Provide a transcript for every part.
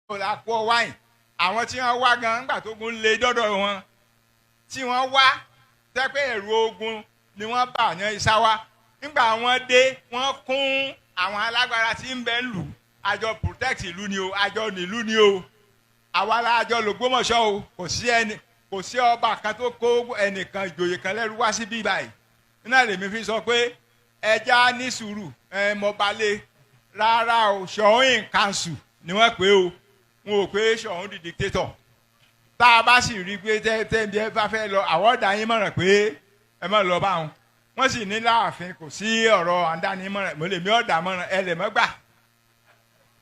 La kó wáyìn àwọn tí wọ́n wá gan ńgbà tó gun lé dọ́dọ̀ wọn tí wọ́n wá tẹ́ pé ẹ̀rù ogun ni wọ́n bà ní Ìsáwá. Nígbà wọ́n dé, wọ́n kún àwọn alágbára tí ń bẹ ń lù. Àjọ protect ìlú ni o, àjọ nílùú ni o, àwa la àjọ l'Ògbómọ̀ṣọ́ o. Kò sí ẹni, kò sí ọba kan tó kó ẹnìkan ìjòyè kan lẹ́rú wá síbí báyìí. Iná lèmi fi sọ pé ẹja ní sùúrù. Ẹ mọ balẹ̀ rárá o. Ṣọ̀ún in council ni wọ́n pè o, wọn ò pé Ṣọ̀ún di dictator. Tá a bá sì rí i pé tẹ́ bí ẹ bá fẹ́ lọ, àwọn ọ̀dà yín mọ̀ràn pé ẹ má lọ bá wọn. Wọ́n sì ní láàfin kò sí ọ̀rọ̀ àǹdáni mọ̀ràn. Mo lè mi ọ̀dà mọ̀ràn, ẹ lè mọ́ gbà.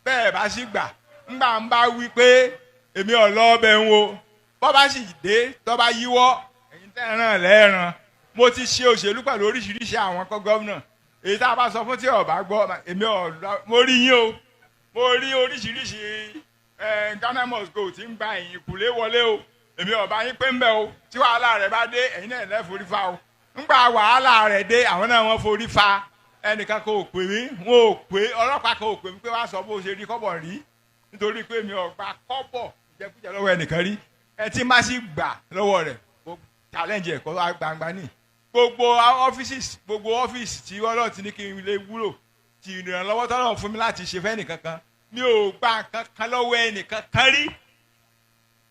Bẹ́ẹ̀ bá sì gbà, ńgbà ń bá wí pé èmi ò lọ ọbẹ̀ ń wo, bọ́ bá sì dé, tọ́ bá yíwọ́, ẹ̀yin tẹ́ ẹ̀ràn lẹ́ẹ̀ràn. Mo ti ṣe òṣèlú pẹ̀lú oríṣiríṣi àwọn kọ́ gómìnà. Èyí tá a bá sọ fún tí ọba gbọ́, èmi ò, mo rí yín o. Mo rí oríṣiríṣi Ghana must go tí ń gba ẹ̀yìn ìkùlé wọlé o. Èmi ọba yín pé ń bẹ o. Tí wàhálà rẹ̀ bá dé, ẹ̀yin náà lẹ́ forí fa o. Ńgbà wàhálà rẹ̀ dé, àwọn náà wọ́n forí fa. Ẹnìkan kò pè mí, wọn ò pè, ọlọ́pàá kò pè mí pé wàá sọ bó ṣe rí kọ́bọ̀ rí, nítorí pé mi ò gba kọ́bọ̀ ìjẹkújẹ lọ́wọ́ ẹnìkan rí. Ẹ tí má sì gbà lọ́wọ́ rẹ̀, kó challenge ẹ̀ kó wá gbangba ní. Gbogbo ọ́fíìsì, gbogbo ọ́fíìsì tí Ọlọ́run ti ní kí n lè wúlò, ti ìrànlọ́wọ́ tọ́lọ́run fún mi láti ṣe fẹ́ nìkan kan, mi ò gba nǹkan kan lọ́wọ́ ẹnìkan kan rí.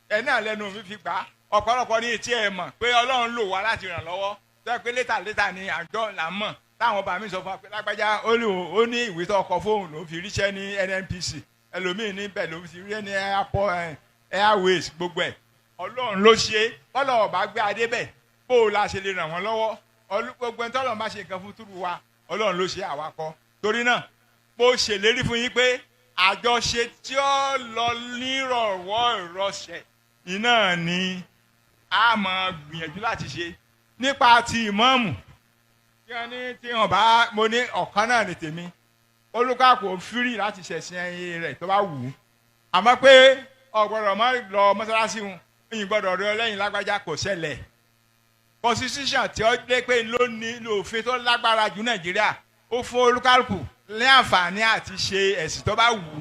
Ẹ náà lẹ́nu mi fi gbà á. Ọ̀pọ̀lọpọ̀ ní etí ẹ̀ mọ̀ pé Ọlọ́run lò wá láti ràn lọ́wọ́ tó yẹ pé later later ni àjọ là ń mọ̀ táwọn ọba mi sọ fún wa pé lágbájá ó ní ìwé tó ọkọ̀ fóun ló fi ríṣẹ́ ní NNPC, ẹlòmíín níbẹ̀ ló fi rí ní airport, airways, gbogbo ẹ̀ Ọlọ́run ló ṣe é. Bọ́lá ọba gbé adé bẹ̀, bó o la ṣe lè ràn wọ́n lọ́wọ́? Gbogbo ẹni tọ́lọ́run bá ṣe nǹkan fún túrú wa, Ọlọ́run ló ṣe, àwa kọ́. Torí náà, mo ṣèlérí fún yín pé àjọṣe tí ó lọ nírọ̀wọ́ ìrọsẹ̀ iná ni a máa gbìyànjú láti ṣe. Nípa ti ìmáàmù tí wọ́n ní tí wọ́n bá, mo ní ọ̀kan náà ní tèmi. Olúkàkù free láti ṣẹ̀sìn ẹyin rẹ̀ tó bá wù ú, àmọ́ pé ọ̀gbọ́dọ̀ má lọ mọ́sálásí wọn, ìyìn gbọ́dọ̀ rí ọ lẹ́yìn lágbájá, kò ṣẹlẹ̀. Constitution tí ó dé pé ló ní lòfin tó lágbára jù Nàìjíríà, ó fún olúkálùkù ní àǹfààní àti ṣe ẹ̀sìn tó bá wù ú.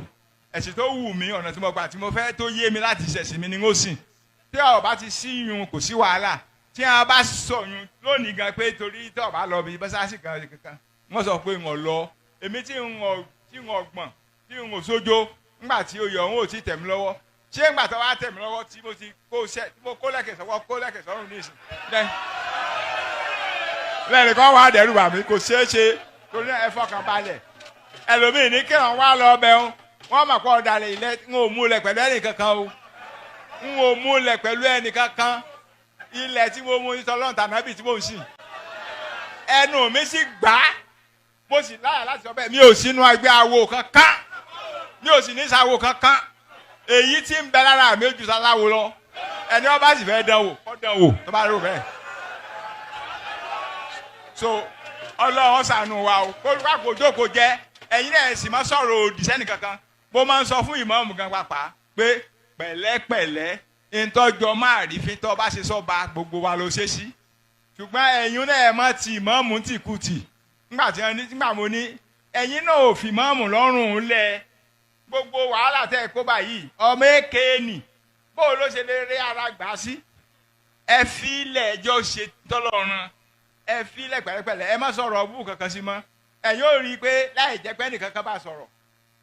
Ẹ̀sìn tó wù mí, ọ̀nà tí mo gbà tí mo fẹ́ tó yé mi láti ṣẹ̀sìn mi ni ó sìn. Tí ó bá ti sí yun, kò sí wàhálà. Tí a bá sọ yun lónìí gan pé torí tí ó bá lọ bí mọ́sálásí kan kankan, wọ́n sọ pé ń lọ, èmi tí ń ọ̀ tí ń ọgbọ̀n tí ń ò sójó ńgbà tí oyè ọ̀hún ò tí tẹ̀ mí lọ́wọ́. Ṣé ńgbà tó wá tẹ̀ mí lọ́wọ́ tí mo ti kó ṣẹ́, tí mo kó lẹ́kẹ̀ sọ́wọ́, kó lẹ́kẹ̀ sọ́rùn nísìn lẹ́nu kan wà dẹ́rù bà mí? Kò ṣeé ṣe. Torí ẹ fọkàn balẹ̀. Ẹlòmíì ní kí wọ́n wá lọ bẹ̀ ń wọ́n mọ̀ pé ọ̀dàlẹ̀ ilẹ̀. Ń ò múlẹ̀ pẹ̀lú ẹnì kankan o, ń ò múlẹ̀ pẹ̀lú ẹnì kankan. Ilẹ̀ tí mo mú tọ́lọ́run tànábì tí mo ń sìn, ẹnu mi sì gbà á, mo sì láyà láti sọ bẹ́ẹ̀. Mi ò sínú ẹgbẹ́ awo kankan, mi ò sì ní sáwo kankan. Èyí tí ń bẹ lára mi ó ju sáláwo lọ. Ẹni wọ́n bá sì fẹ́ dán wò, kó dán wò tó bá rò bẹ́ẹ̀. So Ọlọ́run ṣàánú wa o. Kó jókòó jẹ́, ẹ̀yin náà sì má sọ̀rọ̀ òdì sẹ́ni kankan. Mo máa ń sọ fún ìmáàmù gan pàápàá pé pẹ̀lẹ́pẹ̀lẹ́, ntọ́jọ́ máa rí fi tọ́ bá ṣe sọ́ba gbogbo wa ló ṣe sí. Ṣùgbọ́n ẹ̀yin náà ẹ̀ má ti ìmáàmù tì kú tì. Nígbà tí wọ́n ní, nígbà mo ní ẹ̀yin náà ò fi ìmáàmù lọ́rùn lẹ̀, gbogbo wàhálà tẹ́ ẹ kó báyìí, ọmọ èké nì, bó ló ṣe lè rí ara gbà sí? Ẹ fi ilẹ̀ ẹjọ́ ṣe tọ́lọ́run, ẹ fi ilẹ̀ pẹ̀lẹ́pẹ̀lẹ́, ẹ má sọ̀rọ̀ ọbú kankan sí mọ́. Ẹ yóò rí i pé láì jẹ́ pé ẹnìkan kan bá sọ̀rọ̀,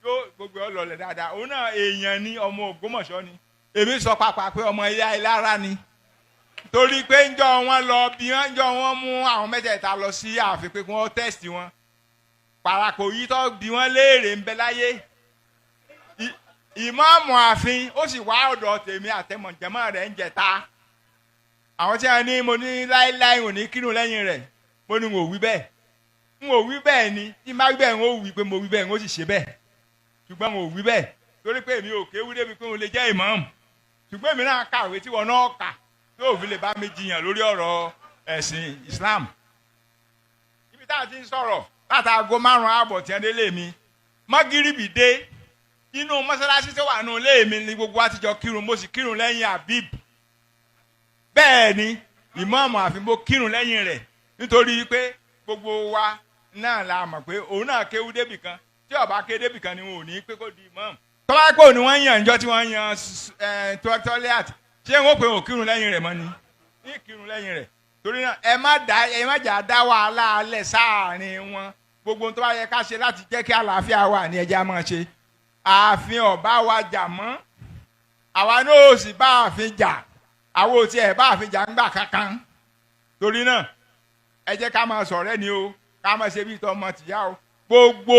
yóò gbogbo ọ lọlẹ̀ dáadáa. Òun náà èèyàn ní, ọmọ Ògbómọ̀ṣọ́ ni. Èmi sọ pàápàá pé ọmọ ilé Ayélára ni, torí pé ńjọ́ wọn lọ bí wọn, ńjọ́ wọn mú àwọn mẹ́tẹ̀ẹ̀ta lọ sí ààfin pé kí wọ́n test wọn, pàràkò yìí tó bí wọ́n léèrè ń bẹ láyé. Ìmáàmù ààfin ó sì wá ọ̀dọ̀ tèmi àtẹmọ̀jẹ̀mọ́ rẹ̀ ń jẹta. Àwọn tí wọn ní, mo ní láéláé ò ní kírun lẹ́yìn rẹ̀. Mo ní n ò wí bẹ́ẹ̀, n ò wí bẹ́ẹ̀ ni. Tí n bá wí bẹ́ẹ̀, n ó wí pé mo wí bẹ́ẹ̀, n ó sì ṣe bẹ́ẹ̀. Ṣùgbọ́n n ò wí bẹ́ẹ̀ torí pé èmi ò kéwú débi pé mo lè jẹ́ ìmáàmù. Ṣùgbọ́n èmi náà kàwé tí wọn náà kà tó fi lè bá mi jiyàn lórí ọ̀rọ̀ ẹ̀sìn Islam. Ibi tá a ti ń sọ̀rọ̀ látàgò 5:30 tí wọ́n délé mi, mọ́gìrìbì dé, inú mọ́sálásí tó wà nù ilé mi ni gbogbo wa ti jọ kírun. Mo sì kírun lẹ́yìn Habib. Bẹ́ẹ̀ ni ìmáàmù àfi mo kírun lẹ́yìn rẹ̀, nítorí pé gbogbo wa náà la mọ̀ pé òun náà kéwú débì kan. Tí ó bá ké débì kan ni wọn ò ní pé kó di ìmáàmù. Tọ́lá pé òní wọ́n yàn ìjọ tí wọ́n yan tọ́lẹ́àt, ṣé wọ́n pè wọ́n kírun lẹ́yìn rẹ̀ mọ́ ni? Ní kírun lẹ́yìn rẹ̀. Torí náà ẹ má jà dá wàhálà alẹ̀ sáàárín wọn. Gbogbo tó bá yẹ ká ṣe láti jẹ́ kí àlàáfíà wà ní ẹja máa ṣe. Ààfin ọ̀bá wa jà mọ́, àwa náà ò sì bá ààfin jà, àwọn ò tiẹ̀ bá ààfin jà ńgbà kankan. Torí náà ẹ jẹ́ ká máa sọ̀rẹ́ ni o, ká máa ṣe bí tọmọ tìyá o. Gbogbo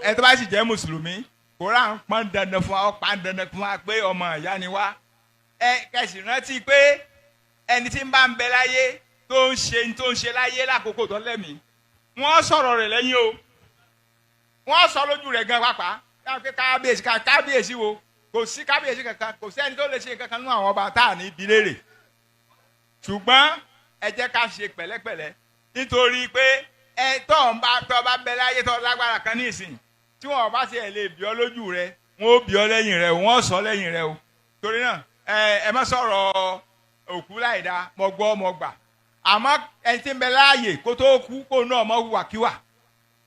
ẹ tó bá sì jẹ́ mùsùlùmí, Kùránì pọn dandan fún wa, ó pa dandan fún wa pé ọmọ ìyá ni wá. Ẹ kẹsì rántí pé ẹni tí ń bá ń bẹ láyé tó ń ṣe láyé lákòókò tó lẹ́mìí, wọ́n sọ̀rọ̀ rẹ̀ lẹ́yìn o, wọ́n sọ lójú rẹ̀ gan pàápàá. Kábíyèsí kábíyèsí wo, kò sí kábíyèsí kankan, kò sẹ́ni tó lè ṣe kankan nínú àwọn ọba tá à ní ibi léèrè. Ṣùgbọ́n ẹ jẹ́ ká ṣe pẹ̀lẹ́pẹ̀lẹ́, nítorí pé ẹ tọ́ ń bá tọ́ bá bẹ láyé tọ́ lágbára kan ní ìsìn, tí wọn bá ṣe lè bí ọ lójú rẹ, wọn ó bí ọ lẹ́yìn rẹ, wọn ó sọ lẹ́yìn rẹ o. Torí náà ẹ má sọ̀rọ̀ òkú láìda, mo gbọ́ mo gbà. Àmọ́ ẹni tí ń bẹ láàyè kó tó kú kó náà mọ́ hùwàkíwà,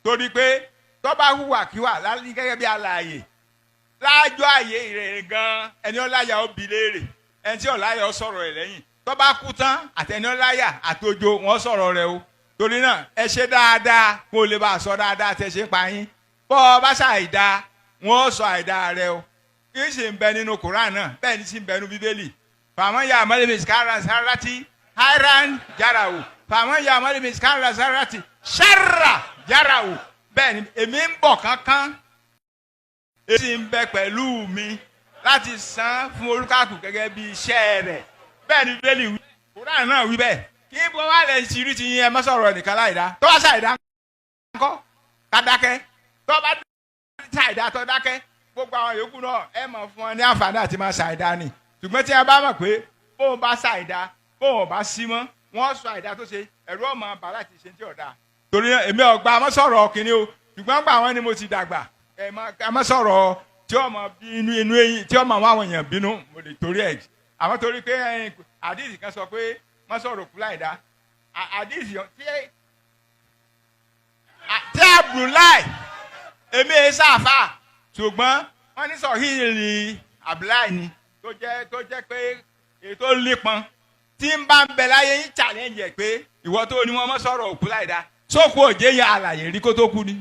torí pé tó bá hùwàkíwà gẹ́gẹ́ bí alààyè láàjọ àyè rẹ̀ gan, ẹni ọláyà ó bi léèrè, ẹni tí ọláyà ó sọ̀rọ̀ rẹ̀ lẹ́yìn. Tó bá kú tán àtẹni ọláyà àtòjò wọn sọ̀rọ̀ rẹ̀ o. Torí náà ẹ ṣe dáadáa kó o lè bá a sọ dáadáa tẹ ṣe ń pa yín. Bọ́ ọ bá ṣàìdá wọn sọ àìdá rẹ o. Kì í sì ń bẹ nínú Kùránì náà, bẹ́ẹ̀ ni sì ń bẹ nínú Bíbélì. Fàmọ́ ya àmọ́lẹ́mí kára sáràtì hairan jára o. Fàmọ́ ya àmọ́lẹ́mí kára sáràtì sára jára o. Bẹ́ẹ̀ ni èmi ń bọ̀ kankan, èmi sì ń bẹ pẹ̀lú mi láti san fún olúkàkù gẹ́gẹ́ bí iṣẹ́ rẹ̀. Bẹ́ẹ̀ ni Bíbélì wí, Kùránì náà wí bẹ́ẹ̀. Kí bọ́ wá lẹ̀ ṣírí ti yín, ẹ má sọ̀rọ̀ nìkan láìdá. Tó bá ṣàìdá ńkọ́ ká dákẹ́, tó bá ṣàìdá tó dákẹ́, gbogbo àwọn yòókù náà ẹ mọ̀ fún wọn ní àǹfààní àti máa ṣàìdá ni. Ṣùgbọ́n tí a bá mọ̀ pé bóun bá ṣàìdá, bóun bá sí mọ́, wọ́n sọ àìdá tó ṣe, ẹ̀rú ọmọ bàálà ti ṣe tí ọ̀dà. Torí èmi ọ̀gbà mọ́ sọ̀rọ̀ kìíní o, ṣùgbọ́n gbà wọ́n ni mo ti dàgbà, ẹ má sọ̀rọ̀ tí ọmọ bínú inú eyín, tí ọmọ àwọn èèyàn bínú, mo lè torí ẹ̀. Àmọ́ torí pé àdìsí kan sọ pé má sọ̀rọ̀ kú láìdá, àdìsí tí Abdullahi èmi ẹ̀ sáfà, ṣùgbọ́n wọ́n ní sọ̀híìlì Abdullahi ni tó jẹ́ pé ètò lípọn tí ń bá ń bẹ láyé yín challenge ẹ̀ pé ìwọ tó ní wọ́n mọ́ sọ̀rọ̀ òkú láìda, sókú òjé ya àlàyé rí kó tó kú ni,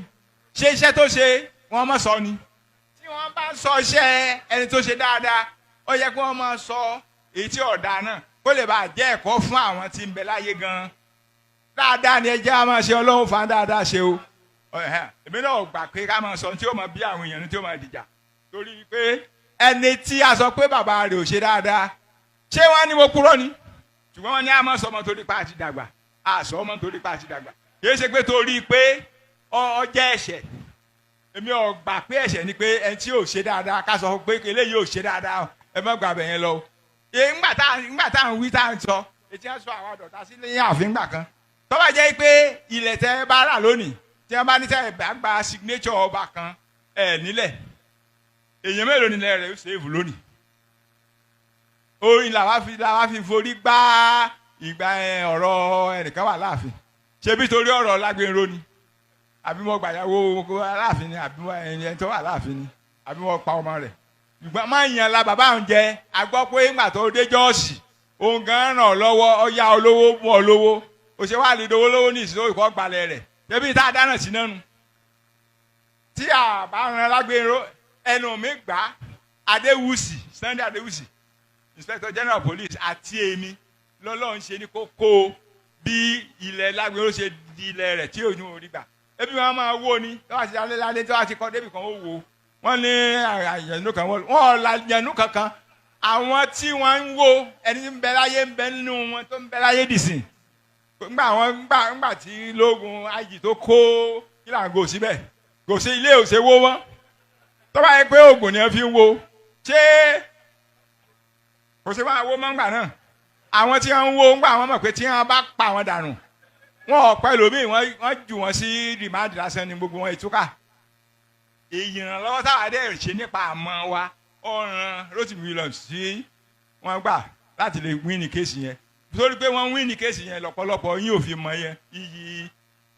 ṣé iṣẹ́ tó ṣe wọ́n mọ́ sọ ni. Tí wọ́n bá ń sọ iṣẹ́ ẹni tó ṣe dáadáa, ó yẹ kí wọ́n máa sọ èyí tí ọ̀dà náà kó lè bàa jẹ́ ẹ̀kọ́ fún àwọn tí ń bẹ láyé gan-an. Dáadáa ni ẹ jẹ́ á máa ṣe, Ọlọ́run fa dáadáa ṣe o. Èmi náà gbà pé ká máa sọ tí ó máa bí àwọn èèyàn tí ó máa dìjà, torí pé ẹni tí a sọ pé bàbá rẹ̀ ò ṣe dáadáa, ṣé wọ́n ní mo kúrò ni? Ṣùgbọ́n wọ́n ní a máa sọ ọmọ torí pa àti dàgbà, a sọ ọmọ torí pa àti dàgbà, kì í ṣe pé torí pé ó jẹ́ ẹ̀ṣẹ̀. Èmi ò gbà pé ẹ̀ṣẹ̀ ni pé ẹni tí ò ṣe dáadáa ká sọ pé eléyìí ò ṣe dáadáa, ẹ má gbà bẹ̀yẹn lọ. Ńgbà tá à ń wí tá à ń sọ, etí á sọ àwọn àdọ̀tà sí lẹ́yìn ààfin gbà kan. Tó bá jẹ́ pé ilẹ̀ tẹ́ bá rà lónìí, tí wọ́n bá ní tẹ́ bá gba signature ọba kan ẹ̀ nílẹ̀, èèyàn mélòó nílẹ̀ rẹ̀ ó ṣèèfù lónìí? Orin làwa fi forí gbá ìgbà ọ̀rọ̀ ẹnìkan wà láàfin. Ṣebí torí ọ̀rọ̀ Lágbèrò ni, àbí mo gbàyàwó aláàfin ni, àbí ẹni tó wà láàfin ni, àbí mo pa ọmọ rẹ̀. Ṣùgbọ́n máa ń yan la bàbá òun jẹ, a gbọ́ pé ńgbà tó dé jọ́ọ̀sì, òun gan ràn lọ́wọ́, ó yá olówó mú ọ lówó, ó ṣe wá lè dowó lówó ní ìṣòro ìkọ́ gbalẹ̀ rẹ̀. Ṣebí tá a dáná sí náà nu. Tí a bá ran Lágbèrò, ẹnu mi gbà Adéwùsì, Sunday Adéwùsì, Inspector General Police àti èmi lọ́lọ́run ṣe ní kókó bí ilẹ̀ Lágbèrò ṣe di ilẹ̀ rẹ̀ tí òun ò rí gbà. Ebi wọn máa wó ni, tó bá ti alẹ́ lálẹ́ tó bá ti kọ́ débì kan ó wò. Wọ́n ní àyẹ̀nú kan wọ́n la yẹ̀nú kankan. Àwọn tí wọ́n ń wo ẹni tí ń bẹ láyé ń bẹ nínú wọn tó ń bẹ láyé dìsìn. Ńgbà tí lóògùn ayì tó kó kílàngò síbẹ̀, kò sí ilé ò ṣe wó wọ́n. Tó bá yẹ pé oògùn ni wọ́n fi ń wo, ṣé kò sí máa wó mọ́ ńgbà náà? Àwọn tí wọ́n ń wo ńgbà wọ́n mọ̀ pé tí wọ́n bá pa wọn dànù, wọn ò pẹ́ lómi, wọ́n jù wọ́n sí rìmáàdì lásán ní gbogbo wọn ìtúkà. Ìrànlọ́wọ́ táwa dẹ̀ ṣe nípa àmọ́ wa, ọ̀ràn Rotimi Williams tí wọ́n gbà láti lè win ní kéèsì yẹn. Torí pé wọ́n win ní kéèsì yẹn lọ́pọ̀lọpọ̀ yín ò fi mọ yẹn iyì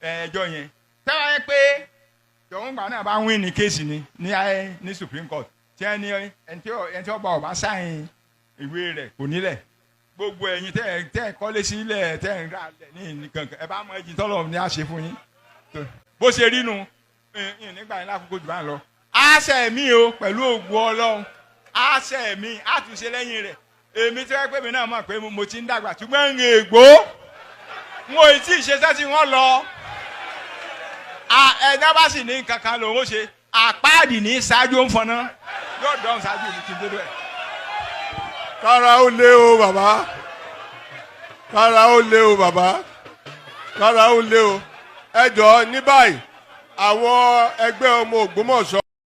ẹjọ́ yẹn. Tẹ́wọ́ yẹn pé tọ̀húngbà náà bá win ní kéèsì ni ní Supreme Court, Tí ẹni ẹni tí ọba ọba sáyìn ìwé rẹ̀ kò nílẹ̀. Gbogbo ẹ̀yin tẹ́ ẹ kọ́lé sílẹ̀, tẹ́ ẹ ń ra lẹ̀ ní nǹkan, ẹ bá mọ ẹjìn tọ́lọ̀ ní àṣẹ fún yín. Bó ṣe rí nu nígbà yẹn lákòókò jù bá ń lọ. Àṣẹ mi o, pẹ̀lú ògùn Ọlọ́run, àṣẹ mi àtúnṣe lẹ́yìn rẹ̀. Èmi tí wọ́n pè mí náà mọ̀ pé mo ti ń dàgbà, ṣùgbọ́n ń ègbó n ò tí ì ṣe sẹ́sì wọ́n lọ. Ẹ̀dá bá sì ní kankan lòun ó ṣe àpáàdì ní ṣáájú ó ń fọná yóò dán ṣáájú mi kí n dédú ẹ̀. Kára ó lé o bàbá, kára ó lé o bàbá, kára ó lé o. Ẹ jọ̀ọ́, ní báyìí, àwọn ẹgbẹ́ ọmọ Ògbómọ̀ṣọ́.